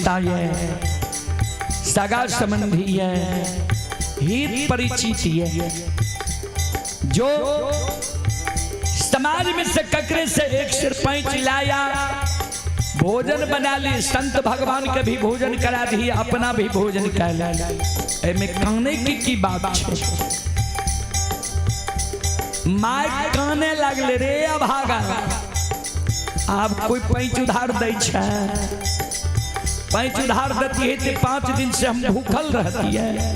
रिश्ता ये, सगा संबंधी ये, हित परिचित ये, जो समाज में से ककरे से एक सिर पैंच लाया, भोजन बना ली, संत भगवान के भी भोजन करा दी, अपना भी भोजन कर लिया। एमे काने की बात छे? My काने लगले रे अभागा, आब कोई पैंच उधार दै छै? पैंच उधार देती है तो 5 दिन से हम भूखल रहती है।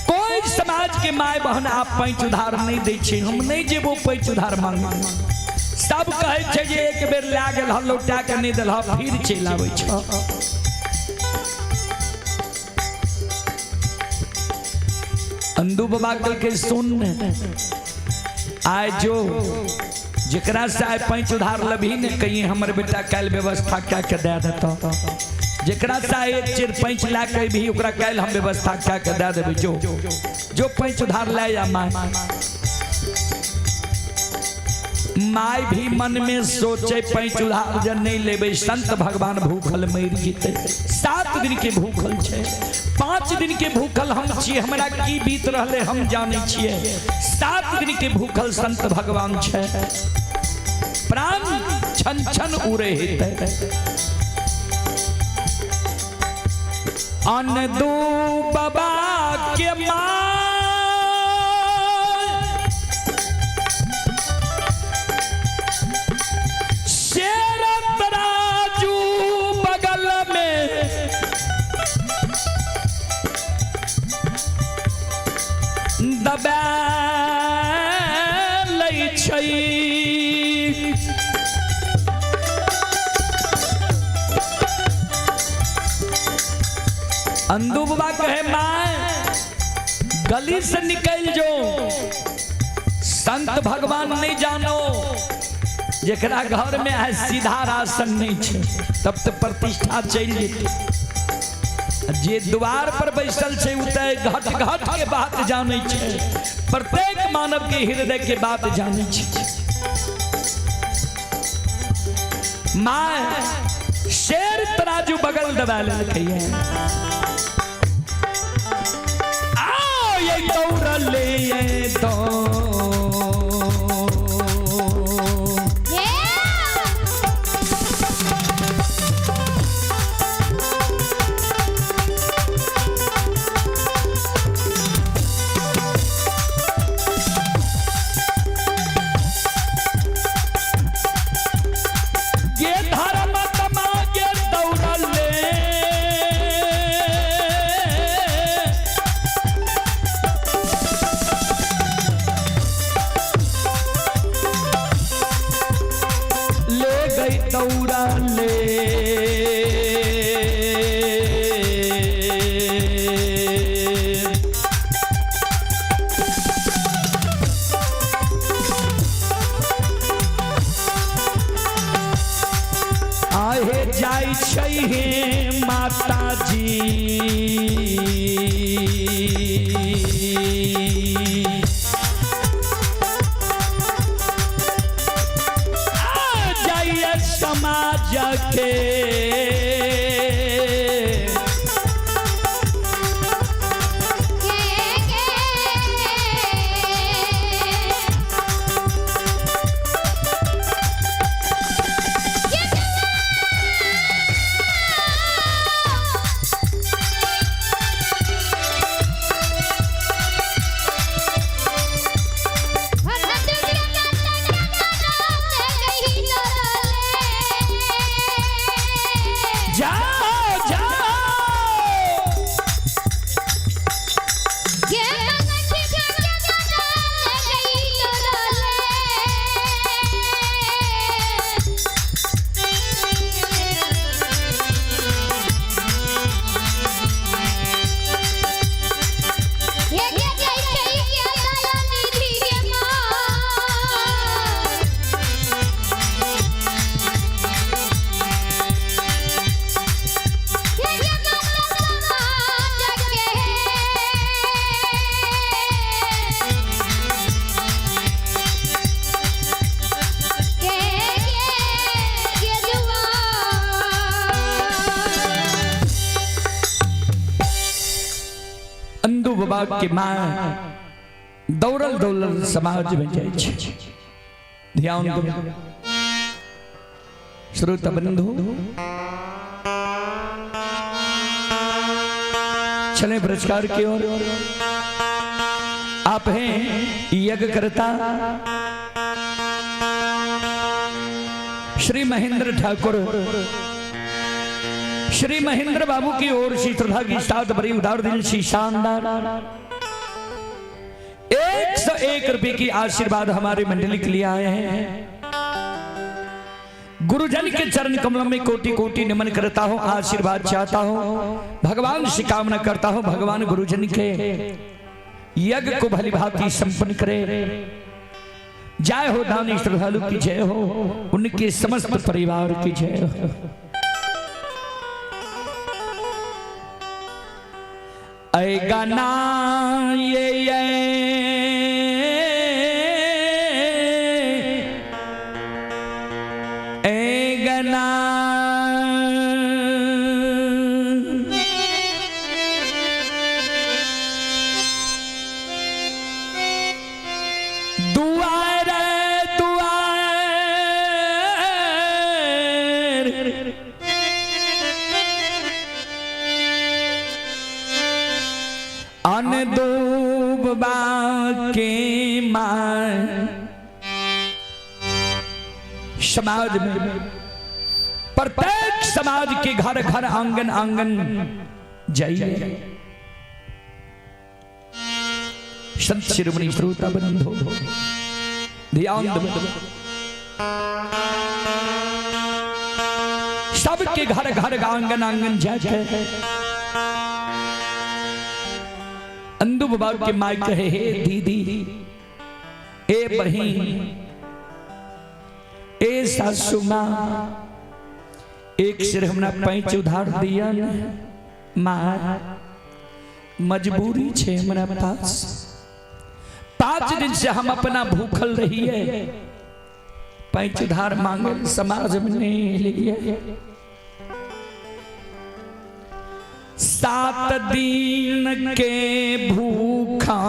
कोई समाज के my बहन आप पैंच उधार नहीं दै छै, हम नहीं जेबो पैंच उधार मांगे। सब कहै छै जे एक बेर लए गेल हँ, लौटा के नहीं देल हँ, फिर चलि आबै छै। अंदू बाबा कहलकै सुन, आइ जो जकरा से आइ पैंच उधार लेबही ने, कहीं हमर बेटा काल्हि व्यवस्था कए के दए देतौ। जकरा से आइ एक चेर पैंच लए के अयबही, ओकरा काल्हि हम व्यवस्था कए के दए देबै। जो जो पैंच उधार लए आ। My my भी मन में सोचे पैंच उधार जब नहीं लेबै, संत भगवान भूखल मरि जेतै। 7 दिन के भूखल छै, 5 दिन के भूखल हम छियै, हमरा की बीत रहलै हम जानै छियै। 7 दिन के भूखल संत भगवान छै, प्राण छन छन उड़े हेतै। अन्न दू बाबा के माँ शेर तराजू बगल में दबा लै छै। अंदू बाबा कहे माँ गली से निकल जो, संत भगवान नहीं जानो, जकरा घर में आइ सीधा राशन नहीं छै, तब तो प्रतिष्ठा चलि जेतै। जे द्वार पर बैसल छै उ तऽ घट घट के बात जानै छै, प्रत्येक मानव के हृदय के बात जानै छै। माँ शेर तराजू बगल दबा लेलकै। आओ ये दौड़ले ये दो ये धर्म तमा के दौड़ले ले गई दौड़ले। आहे जाइ छै हे माताजी, आ जाइए समाज के जाओ जाओ। बाबा के माँ दौड़ल दौड़ल समाज में जाइ छै। ध्यान दो श्रोता बंधु, चले पुरस्कार की ओर। आप हैं यज्ञकर्ता श्री महेंद्र ठाकुर, श्री महेंद्र बाबू की ओर से श्रद्धा की साथ बड़ी उदार दिल सी शानदार 101 रुपए की आशीर्वाद हमारे मंडली के लिए आए हैं। गुरुजन के चरण कमलों में कोटि कोटि नमन करता हूं, आशीर्वाद चाहता हूं, भगवान से कामना करता हूं, भगवान गुरुजन के यज्ञ को भली भांति संपन्न करे। जय हो दानी श्रद्धालु की जय हो, उनके समस्त परिवार की जय हो। ऐ गाना ये ऐ गाना दुआर दुआर अन डूबा के मां। समाज में प्रत्येक समाज के घर घर आंगन आंगन जाइए। संत शिरोमणि श्रोता बंधु ध्यान दो, सबके घर घर आंगन आंगन जाके अंदू बाबा के माई कहे, हे दीदी, ए बहिन, ए सासू माँ, एक सिर हमरा पैंच उधार दिया ने माँ, मजबूरी छे हमरा पास, 5 दिन से हम अपना भूखल रही है, पैंच उधार मांगे समाज में नहीं लिए। 7 दिन के भूखा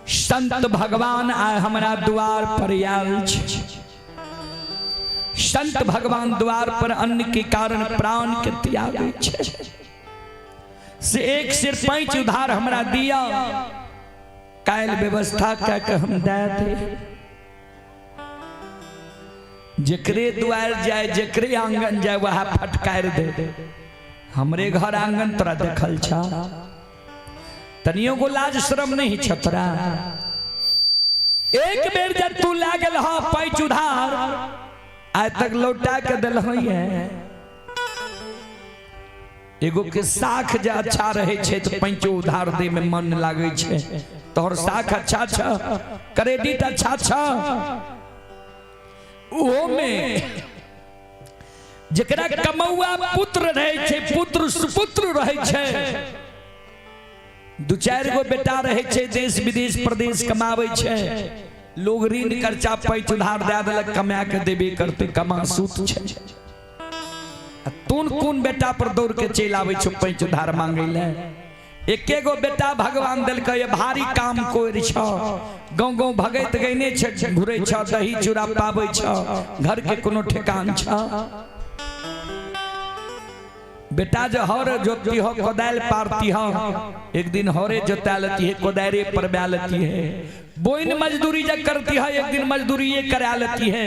संत भगवान आए हमरा द्वार पर आयल छे। संत भगवान द्वार पर अन्न के कारण प्राण के त्याग छे, से एक सिर पैंच उधार हमरा दिया, कायल व्यवस्था कह के हम दे दे। जकरे द्वार जाए जकरे आंगन जाए वह फटकार दे, हमरे घर आंगन तोरा देखल छा, तनियो को लाज शर्म नहीं छतरा। एक बेर जब तू लागल हा पैंच उधार, आज तक लौटा के दिल है। एगो के साख जे अच्छा रहे छे तो पैंचो उधार दे में मन लागे छे, तोहर साख अच्छा छ, क्रेडिट अच्छा छ, ओहो में जकरा कमौआ पुत्र रहे छे, पुत्र सुपुत्र रहे छे, 2-4 गो बेटा रहे छे, देश विदेश प्रदेश कमावे छे, लोग ऋण कर्जा पैंच उधार दे देलक, कमा के देबे करते, कमा सूत छे। तून कोन बेटा पर दौड़ के चलि आबै छौ पैंच उधार मांगे ले? एके गो बेटा भगवान देलकै, ये भारी काम कोरि छौ, गाँव गाँव भगैत गइने छे, घुरै छौ, दही चूड़ा पाबै छौ, घर के कोनो ठेकान छौ। बेटा जो हर जोती हो कोदाल पारती हो, एक दिन हरे जोता लेती है, कोदारे पर लेती है, बोइन मजदूरी जब करती है, एक दिन मजदूरी ये करा लेती है।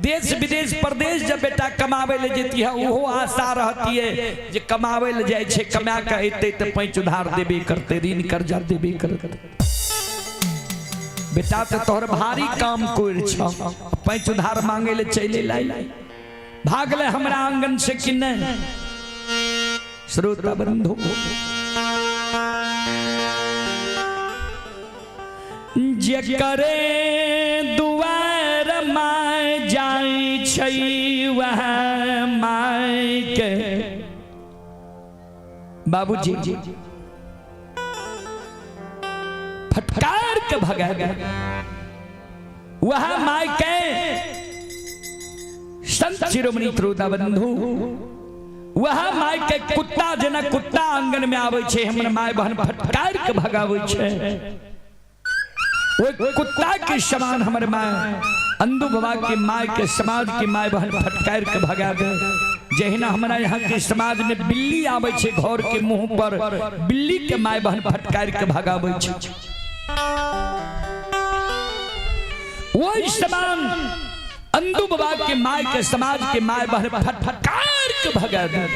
देश विदेश प्रदेश जब बेटा कमावे ले जेती है, वो आशा रहती है जे कमावे ले जाए छे, कमा के अइते ते पैंच उधार देबे करते, ऋण कर्जा देबे करते। बेटा तो तोहर भारी काम कोर छौ, पैंच उधार मांगे ले चले लाई, भागले हमरा आंगन से कि नहीं? श्रोता बंधु जकरे दुआर my जाई छै वह my के बाबूजी फटकार के भगा गए, वह my के संत शिरोमणि श्रोता बंधु वएह माय के कुत्ता जेना कुत्ता आंगन में आबै छै, हमर माय बहन फटकार के भगाबै छै। ओहि कुत्ता के समान हमर माय अंदू बाबा के माय के समाज के माय बहन फटकार के भगा दे। जहिना हमरा यहाँ के समाज में बिल्ली आबै छै घर के मुंह पर, बिल्ली के माय बहन फटकार के भगाबै छै, वही समान अंदू बाबा के माय के समाज के माय बहन फटफकार के भगा दे।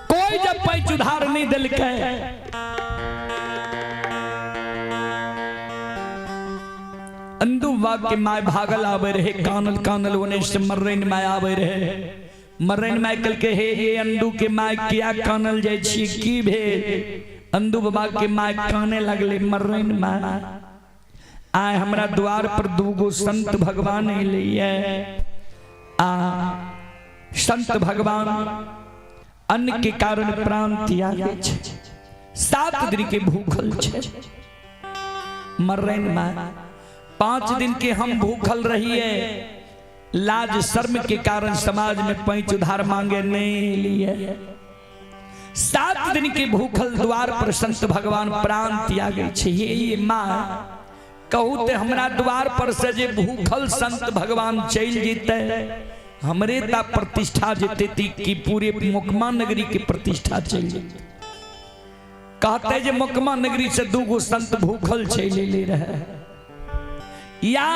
कोई जब पैंच उधार नहीं दिलकै, अंदू बाबा के माय भागल आवे रहे, कानल कानल ओने से मर्रैन my आवे रहे। मरैन my कहलकै, हे हे अंडू के my, किया कानल जाइ छी, की भेल? अंडू बाबा के my काने लगले, मरैन my, आइ हमरा द्वार पर दूगो संत भगवान अयलैये आ संत भगवान अन्न के कारण प्राण त्यागै छै, 7 दिन के भूखल छै। मरैन my, 5 दिन के हम भूखल रहिए, लाज शर्म के कारण समाज में पैंच उधार मांगे नहीं लिए, 7 दिन के भूखल द्वार पर संत भगवान प्राण त्यागे छे। हे माँ, कहू ते हमरा द्वार पर से जे भूखल संत भगवान चल जीते, हमरे ता प्रतिष्ठा जेते ती कि पूरे मोकमा नगरी के प्रतिष्ठा चल जेते। कहते जे मोकमा नगरी से दूगो संत भूखल चल ले रहे, या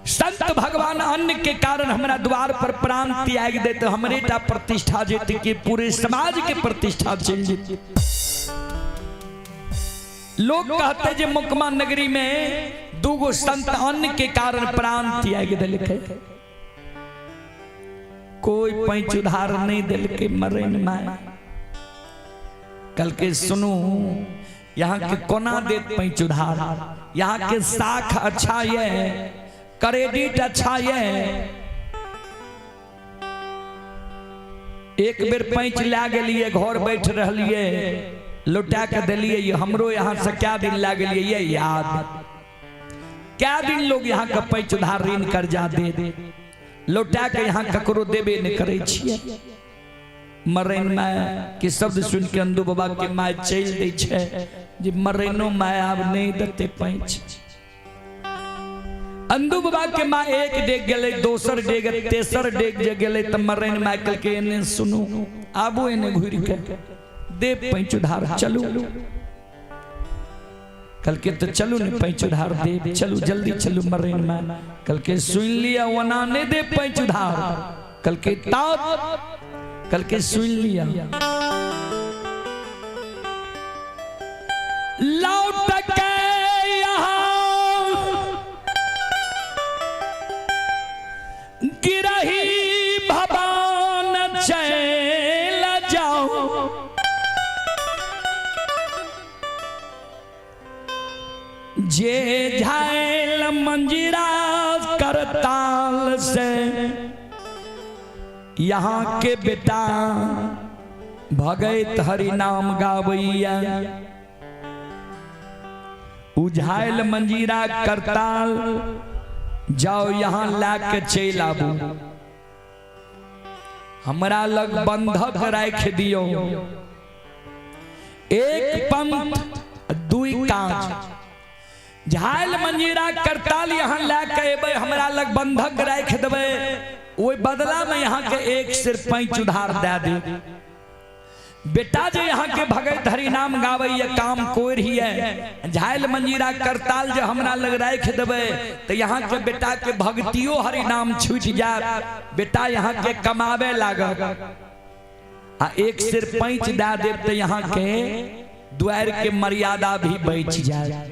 संत भगवान अन्न के कारण हमरा द्वार पर प्राण त्याग देते, हमरे टा प्रतिष्ठा जेते कि पूरे समाज के प्रतिष्ठा चल जेते। लोग कहते जे मोकमा नगरी में दूगो संत अन्न के कारण प्राण त्याग देलकै, कोई पैंच उधार नहीं देलकै। मरैन my कल के सुनू, यहाँ के कोना देत पैंच उधार, यहाँ के साख अच्छा ये, क्रेडिट अच्छा ये, एक बेर पैंच ला गेलिए, घर बैठ रहलिए, लौटा के देलिए, हमरो यहाँ से क्या दिन ला गेलिए ये याद, क्या दिन लोग यहाँ के पैंच उधार ऋण कर्जा दे दे, लौटा के यहाँ ककरो देबे नहीं करे छिए। मरैन my के शब्द सुन के अंदू बाबा के my चल दै छै जे मरैनो my आब नहीं देते पैंच। अंदू बाबा के माँ एक डेग गेलै, दोसर डेग, तेसर डेग जे गेलै त मरैन my कहलकै एने सुनू, आबू एने घुरि के दे पैंच उधार, चलू। कहलकै तो चलू ने पैंच उधार दे, चलू जल्दी चलू। मरैन my कहलकै सुन लिया, ओना नहीं दे पैंच उधार। कहलकै तब, कहलकै सुन लिया, लौट के यहाँ गिरही भवान चल जाओ, जे झायल मंजीरा करताल से यहाँ के बेटा भगत हरि नाम गावैया। उझायल मंजीरा करताल जाओ यहाँ ला के चल आबू, हमरा लग बंधक राख दियो, एक पंथ दुई कांच। झायल मंजीरा करताल यहाँ ला के एबै, हमरा लग बंधक राख देबै, ओहि बदला में यहाँ के एक सिर पैंच उधार दे दे। बेटा जे यहाँ के भगत हरि नाम गावैया काम कोर ही है, झायल मंजीरा करताल जे हमरा लग राख देबै तो यहाँ के बेटा के भक्तियो हरि नाम छूट जाए, बेटा यहाँ के कमावे लागत, आ एक सिर पैंच दे देब तो यहाँ के द्वार के मर्यादा भी बच जाए।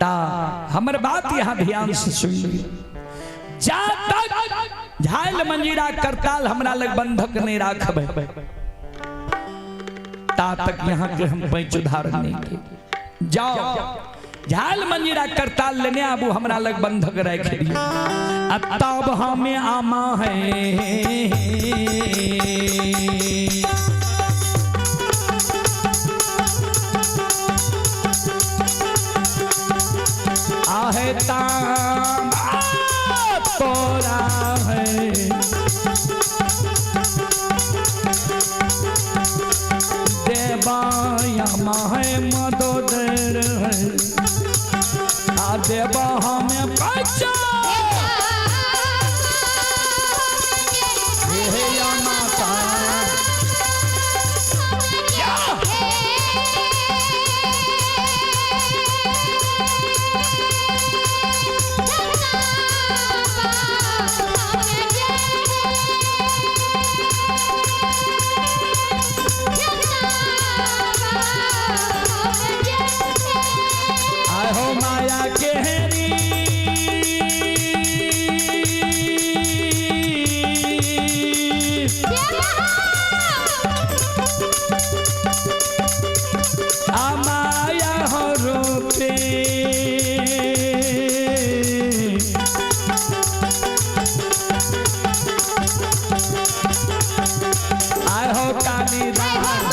ता हमर बात यहाँ ध्यान से सुन लियो, जा तक झायल मंजीरा करताल हमरा लग बंधक नहीं राखबै ता तक यहाँ के हम पैंच उधार नहीं के। जाओ झायल मंजीरा करताल लेने आबू, हमरा लग बंधक राख दियो, तब हमें आमा है। है ताम तोरा है देवा है मदोदर है आ देवा हमें बच्चा हे या माता आय हो माया के हेरी आ माया हो रूपे आय हो कालीदास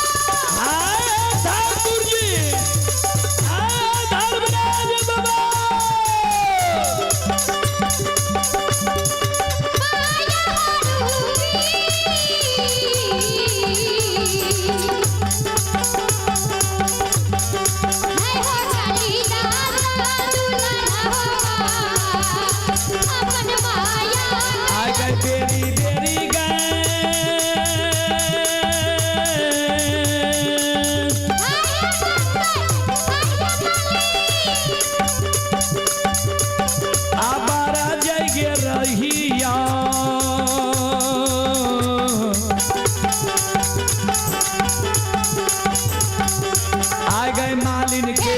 आय ठाकुर जी आय धर्मराज बाबा आय गए बेरी बेरी गए आबारा जाइए रहिया आ गए मालिन के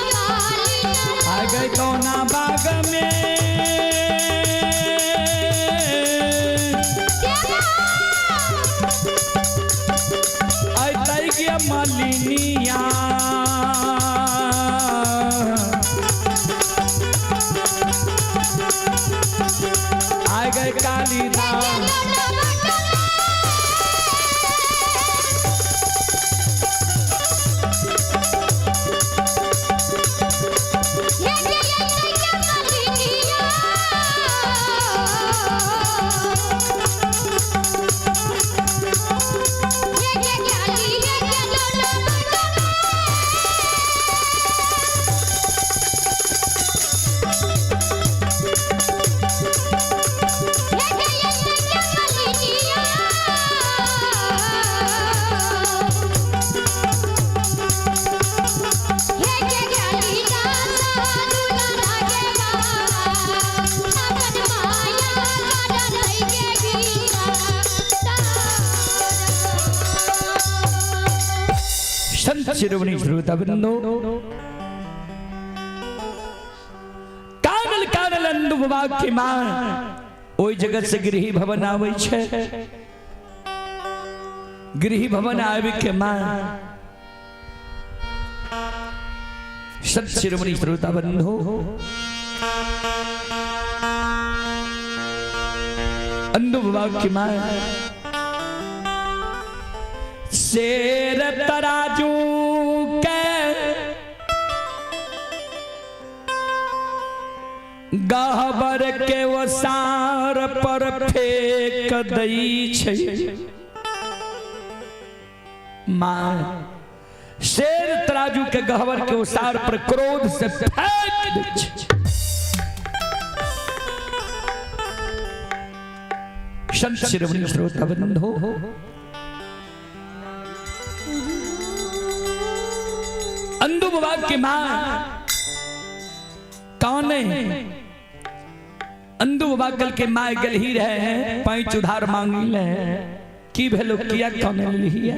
आ गए कौना बाग में अतई के मलिनिया आ गए कालीदास संत शिरोमणि श्रोता वृंदो कानल कानल अंदु बाबा के मां ओई जगत से गृह भवन आवे छे। गृह भवन आवे के मां संत शिरोमणि श्रोता बंधु अंदु बाबा की मां शेर तराजू के गहबर के वसार पर फेंक दई छै। माँ शेर तराजू के गहवर के उसार पर क्रोध से फेंक दै छै। संत शिरोमणि श्रोता बंधो, अंदू बाबा के माँ काने अंदू बाबा कल के माँ गल ही रहे हैं, पैंच उधार मांगी ले की भेलो, किया काने लिही है,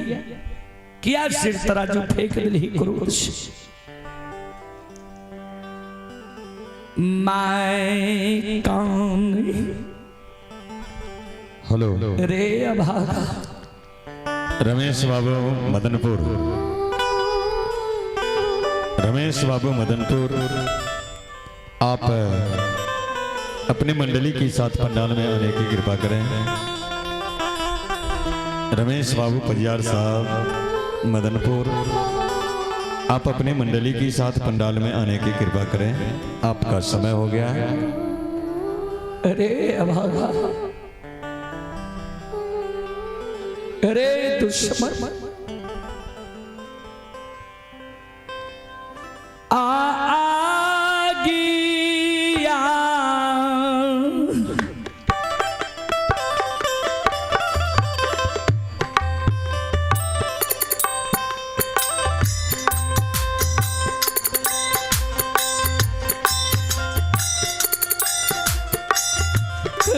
किया सिर तराजू फेंक दिलही क्रोध से। My कान हेलो रे अभागा। रमेश बाबू मदनपुर, रमेश बाबू मदनपुर, आप अपनी मंडली के साथ पंडाल में आने की कृपा करें। रमेश बाबू परियार साहब मदनपुर, आप अपनी मंडली के साथ पंडाल में आने की कृपा करें। आपका समय हो गया है। अरे अभागा, अरे दुश्मन, आ आगिया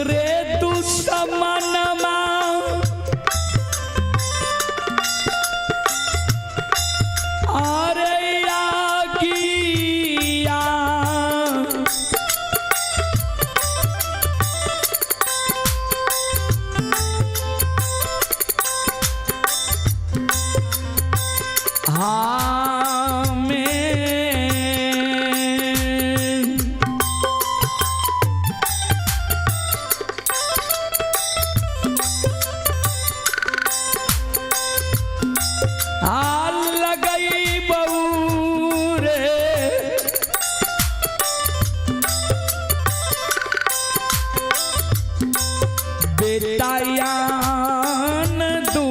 रे दुश्मनमा, अरे आगिया हाँ में आ लगई बऊ रे बेटायान दू।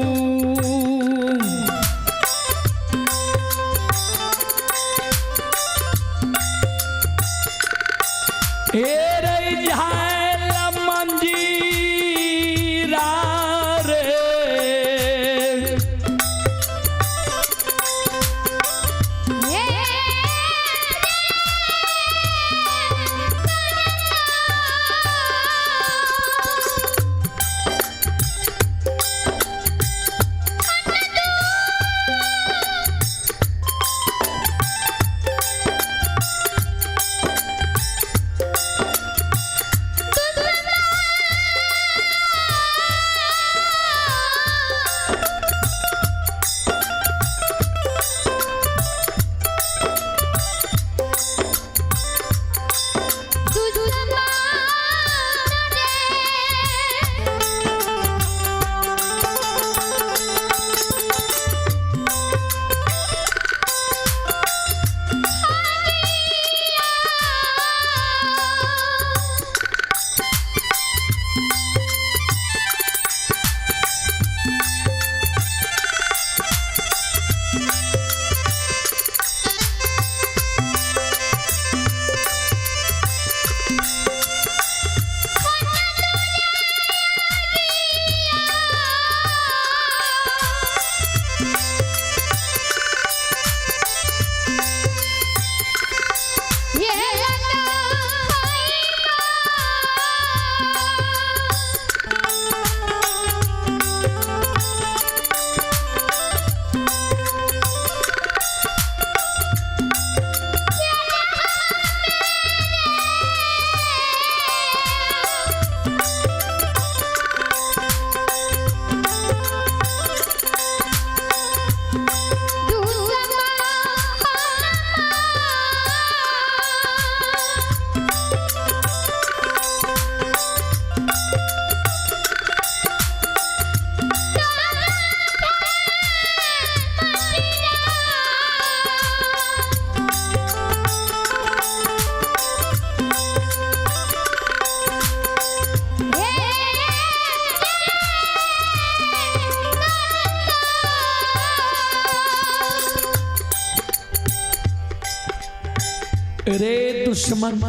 रे दुश्मन,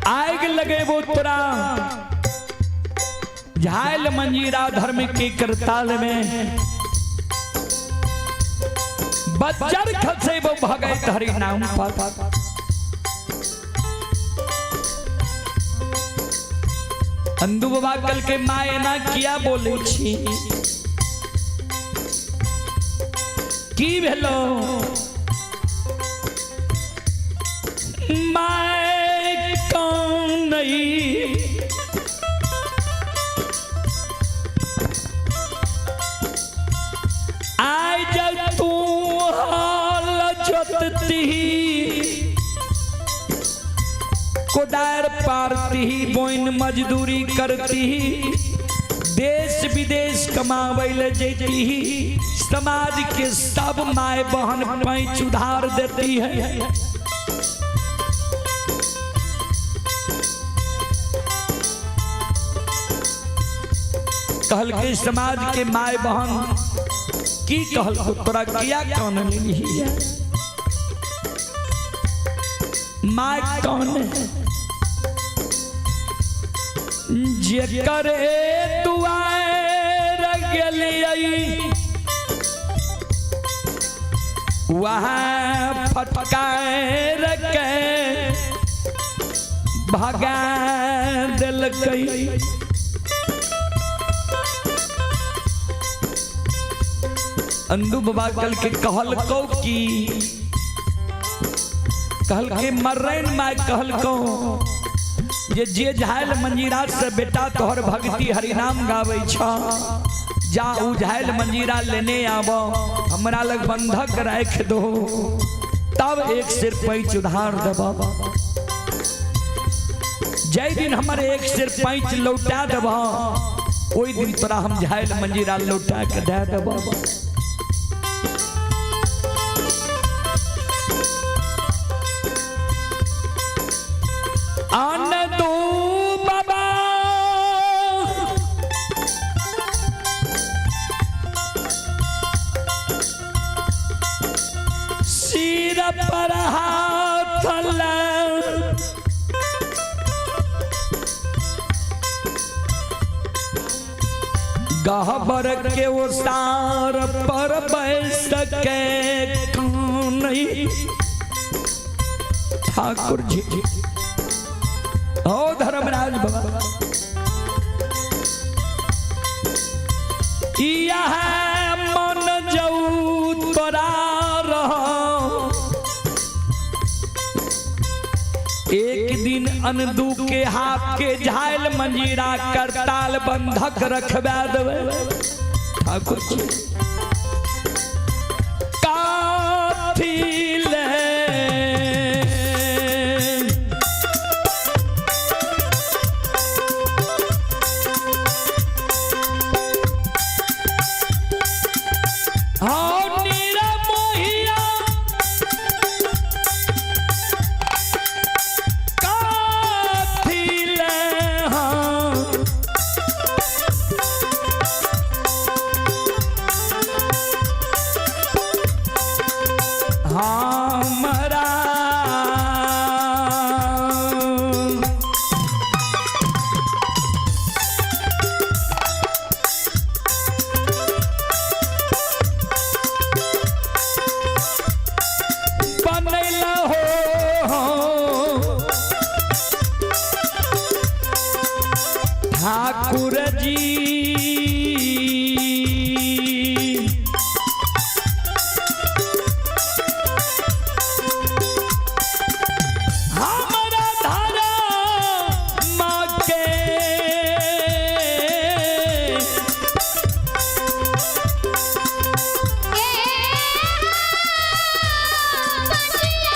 आग लगेबो तोरा झायल मंजीरा धर्म के करताल में, बच्चर खसेबो भगत हरि नाम पर। अंदू बाबा कल के माँ एना किया बोले छी, की भेलो? My कौन नहीं आय जब तू हाल जोतती, कोदार पारती, बोइन मजदूरी करती, देश विदेश कमावे ले जेती, समाज के सब my बहन पैंच उधार देती है। कहल के समाज के my बहन की कहल को तोरा किया कौन नहीं है? My कौन है जे करे दुआर गेलियै, वहाँ फटकार के भगा देलकै। अंदू बाबा कल के कहलकौ की, कहल के मर्रैन my कहलकौ जे जे झायल मंजीरा से बेटा तोहर भक्ति हरिनाम गावे छ, जा उ झायल मंजीरा लेने आब, हमरा लग बंधक राख दो, तब एक सिर पैंच उधार देब। जय दिन हमर एक सिर पैंच लौटा देब, ओहि दिन तोरा हम झायल मंजीरा लौटा के दे देब। आनंदू बाबा सिर पर हाथ गहबर के ओसार पर बैस के कौन ठाकुर जी। ओ धर्मराज बाबा, यह मन जऊ तोरा रह, एक दिन अनदू के हाथ के झायल मंजीरा करताल बंधक रखवा देवे। ठाकुर जी काफी ले ठाकुर जी हमारा धारा माँ के बचिया।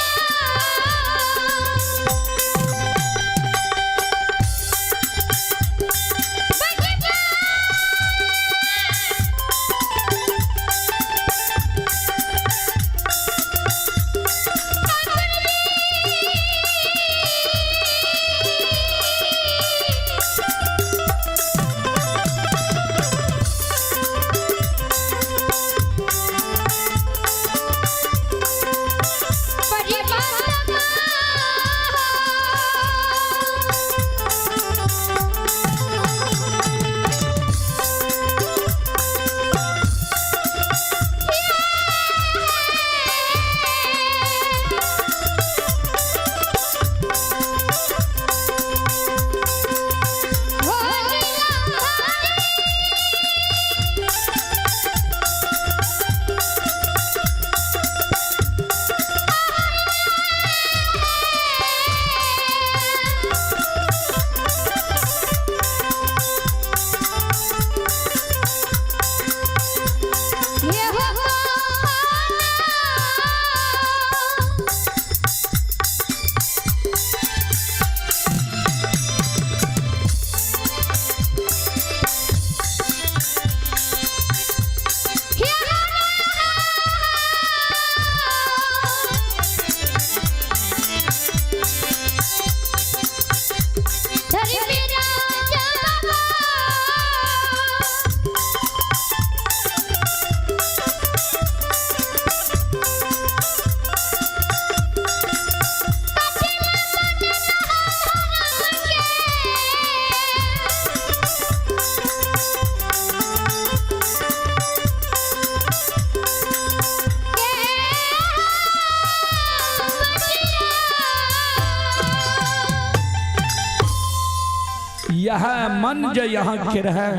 रहे, मन जे यहाँ के रहे,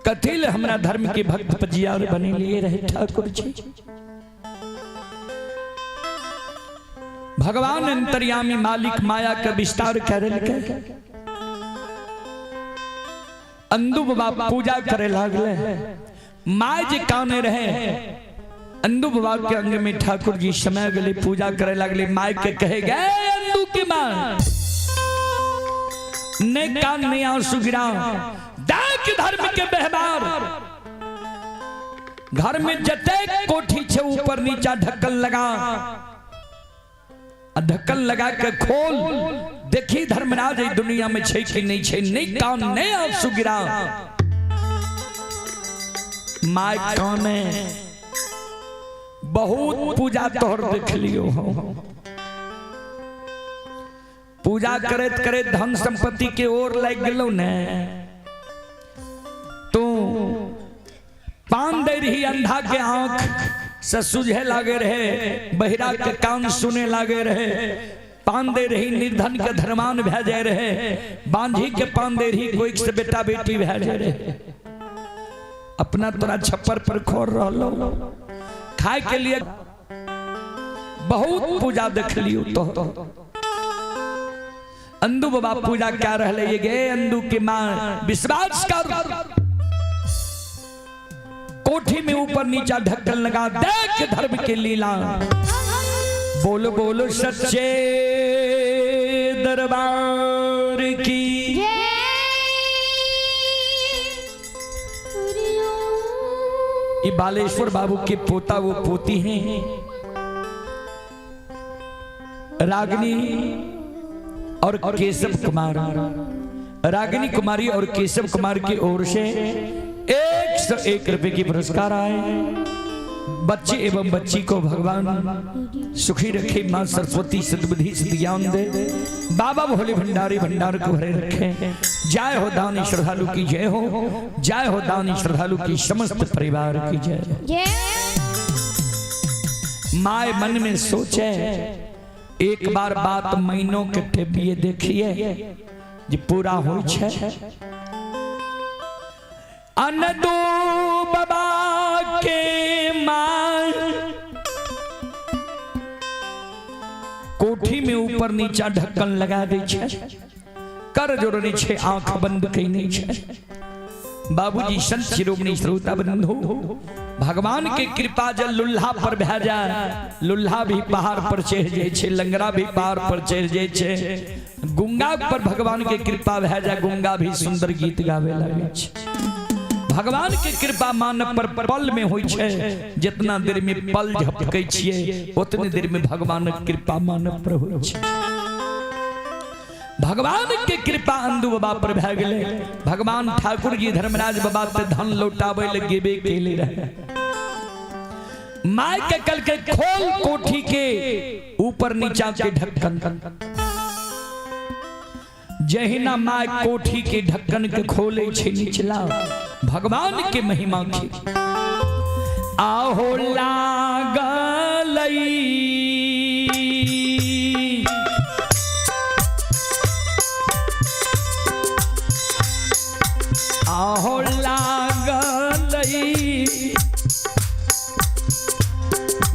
कथी ले हमरा धर्म के भक्त पजियार बने लिए रहे ठाकुर जी। भगवान अंतर्यामी मालिक माया के विस्तार करे लगे। अंदू बाबा पूजा करे लागले। My जे काने रहे, अंदू बाबा के अंग में ठाकुर जी समय गले, पूजा करे लागले। My के कहे गए अंदू की मां ने कान ने आंसू गिरा, देख धर्म के व्यवहार। घर में जते कोठी छे ऊपर नीचा ढक्कन लगा, ढक्कन लगा के खोल, देखी धर्मराज ई दुनिया में छे कि नहीं छे। नहीं कान ने आंसू गिरा, my काने बहुत पूजा तोहर देख लियो हो। पूजा करत करत धन संपत्ति के ओर लग गेलो ने, तू पान दे रही अंधा के आंख से सुझे लागे रहे, बहिरा के कान सुने लागे रहे, पान दे रही निर्धन के धर्मान भै जाए रहे, बांझी के पान दे रही कोई से बेटा बेटी भै जाए रहे। अपना तोरा छप्पर पर खोर रहलो खाए के लिए, बहुत पूजा देख लियो। तो अंदू बाबा पूजा क्या रहले ये गे अंदू के मां विश्वास कर, कोठी में ऊपर नीचा ढक्कन लगा, देख धर्म के लीला। बोलो बोलो सच्चे दरबार की। ये बालेश्वर बाबू के पोता वो पोती हैं रागनी और केशव कुमार। रागनी कुमारी और केशव कुमार की ओर से 101 रुपए की पुरस्कार आए। बच्चे एवं बच्ची को भगवान सुखी रखे, मां सरस्वती सद्बुद्धि सद्ज्ञान दे, बाबा भोले भंडारी भंडार को भरे रखे। जय हो दानी श्रद्धालु की जय हो, जय हो दानी श्रद्धालु की समस्त परिवार की जय। My मन में सोचे एक बार बात महीनों के टेपिए देखिए जे पूरा हो छे। अनदू बाबा के मां कोठी में ऊपर नीचा ढक्कन लगा दे छे, कर जोड़ने छे, आंख बंद कईने छे। बाबूजी संत शिरोमणि श्रोता बंधु, भगवान के कृपा जल लुल्हा पर भै जाए, लुल्हा भी पहाड़ पर चढ़ जाए छे, लंगड़ा भी पहाड़ पर चढ़ जाए छे, गुंगा पर भगवान के कृपा भै जाए, गुंगा भी सुंदर गीत गावे लगे छे। भगवान के कृपा मानव पर पल में होई छे, जितना देर में पल झपकै छिए उतने देर में भगवान के कृपा मानव पर होई छे। भगवान के कृपा अंदू बाबा पर भै गेलै। भगवान ठाकुर जी धर्मराज बाबा ते धन लौटाबै ले गेबे केले रहे। My के कल के खोल कोठी के ऊपर नीचा के ढक्कन, जहिना my कोठी के ढक्कन के खोले छे निचला, भगवान के महिमा के आहो लागलई। आहो लागलई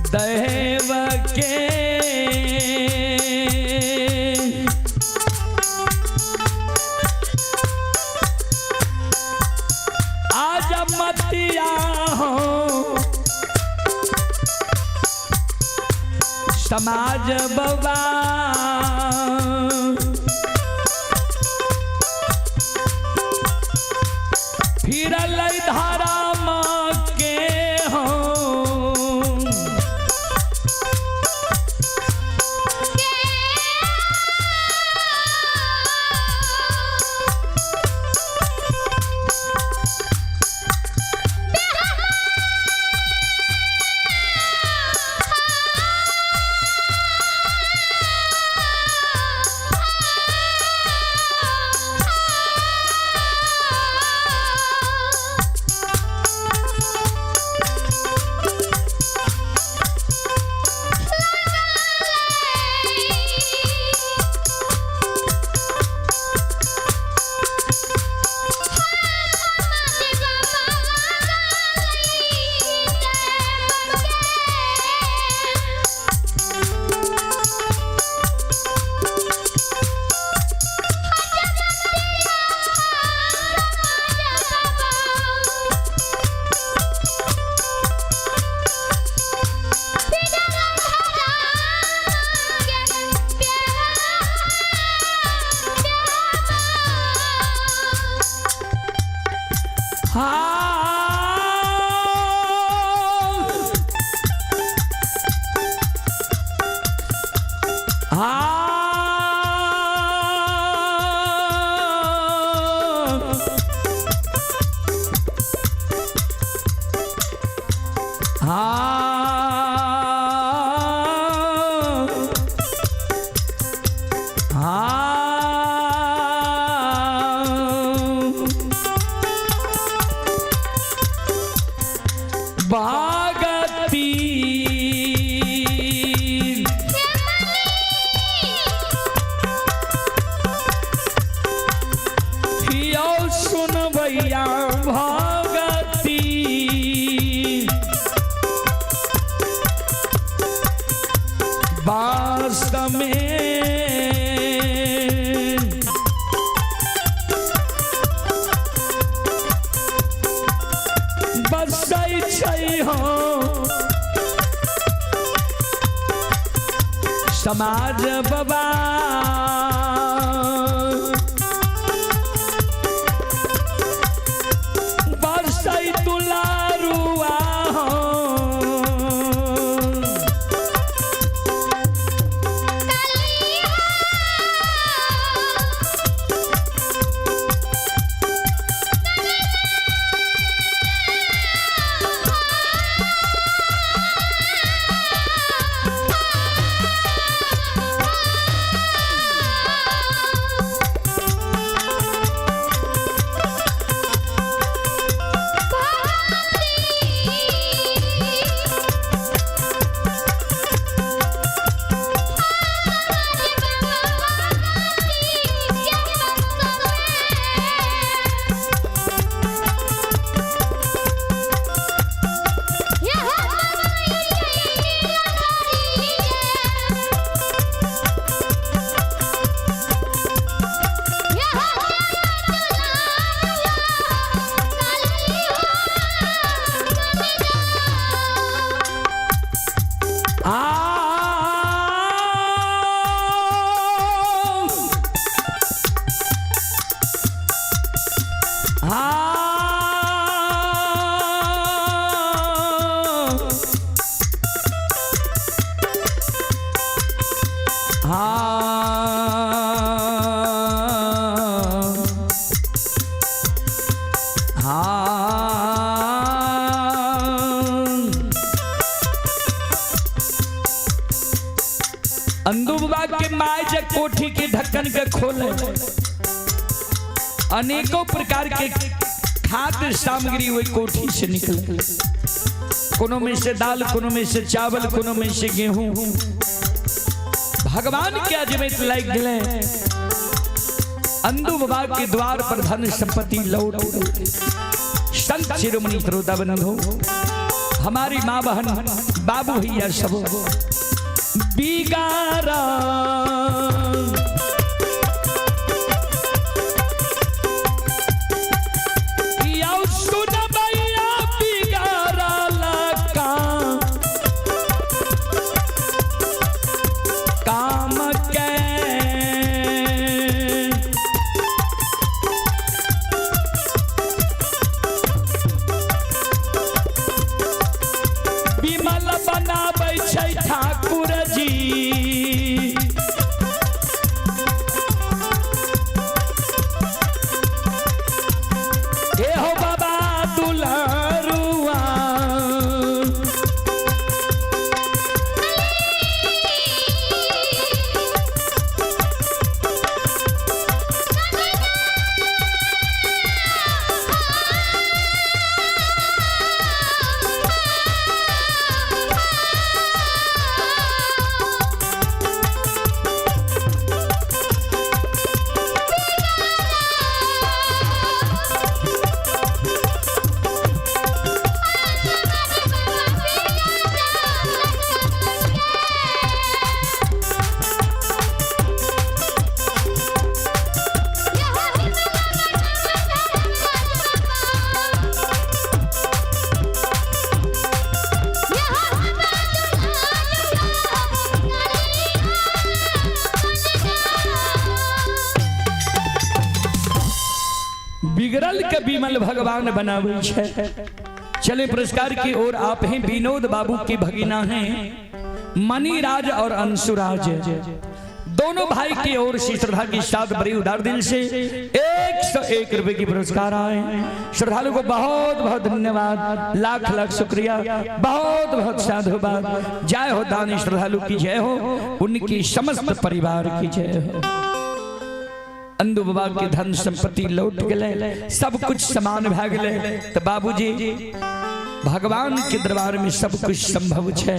देव के आज मतिया हो समाज बबा। फिरल धारा माँ के हो भगती यौ सुनबैया भगती बास में बसै छै हो समाज बाबा बसै दुलारुआ हो। आ अंदू बाबा के माय जे कोठी के ढक्कन के खोले, अनेकों प्रकार के खाद्य सामग्री वही कोठी से निकले। कोनो में से दाल, कोनो में से चावल, कोनो में से गेहूं। भगवान के अजमेत लाग गए। अंदू बाबा के द्वार पर धन संपत्ति लौट। संत शिरोमणि श्रोता बंधु, हमारी माँ बहन बाबू भैया सब बिगारा यौ सुनबैया बिगारा लका काम के विमल बनाबै छै ठाकुर जी। बिगड़ल के विमल भगवान बनावे छै। चले पुरस्कार की ओर आप हैं विनोद बाबू की भगिना हैं मणिराज और अंशुराज, दोनों भाई की ओर से श्रद्धा के साथ बड़ी उदार दिल से 101 रुपए की पुरस्कार आए। श्रद्धालु को बहुत बहुत धन्यवाद, लाख लाख शुक्रिया, बहुत बहुत साधुवाद। जय हो दानी श्रद्धालु की जय हो, उनकी समस्त परिवार की जय हो। अंधु बाबा के धन संपत्ति लौट गए, सब कुछ समान भए गए। तो बाबूजी भगवान के दरबार में सब कुछ संभव छै।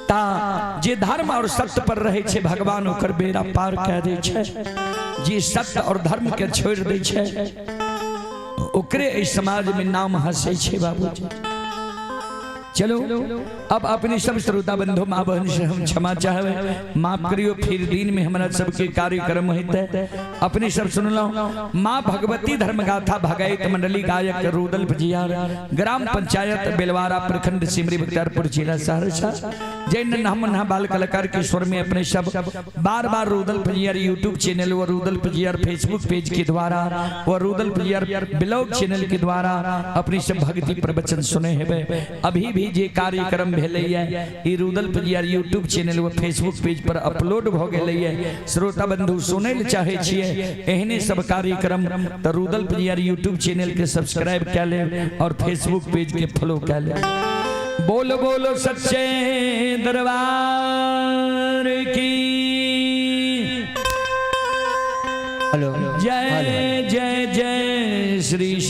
ता जे धर्म और सत्य पर रहे छै भगवान ओकर बेड़ा पार कए दै छै। जे सत्य और धर्म के छोड़ दै छै ओकरे एहि समाज में नाम हंसै छै बाबूजी। चलो अब अपने सब श्रोता बंधु माँ बहन से हम क्षमा चाहबे, माफ करियो, फिर दिन में हमारा सबके कार्यक्रम होते। अपने सब सुनलो माँ भगवती धर्मगाथा भगैत मंडली गायक रुदल भजियार, ग्राम पंचायत बेलवारा, प्रखंड सिमरी बख्तियारपुर, जिला सहरसा। जैन हम नन्हा बाल कलाकार के स्वर में अपने सब बार बार रुदल भजियार यूट्यूब चैनल और रुदल भजियार फेसबुक पेज के द्वारा और रुदल भजियार ब्लॉग चैनल के द्वारा अपने सब भक्ति प्रवचन सुने हेबे। अभी भी जे कार्यक्रम भेलैया ई रुदल भजियार यूट्यूब चैनल व फेसबुक पेज पर अपलोड भ गेलैया। श्रोता बंधु सुनै ले चाहे छियै एहने सब कार्यक्रम त रुदल भजियार यूट्यूब चैनल के सब्सक्राइब कए लेब और फेसबुक पेज के फॉलो कए लेब। बोलो बोलो सच्चे दरबार की हेलो। जय जय जय श्री।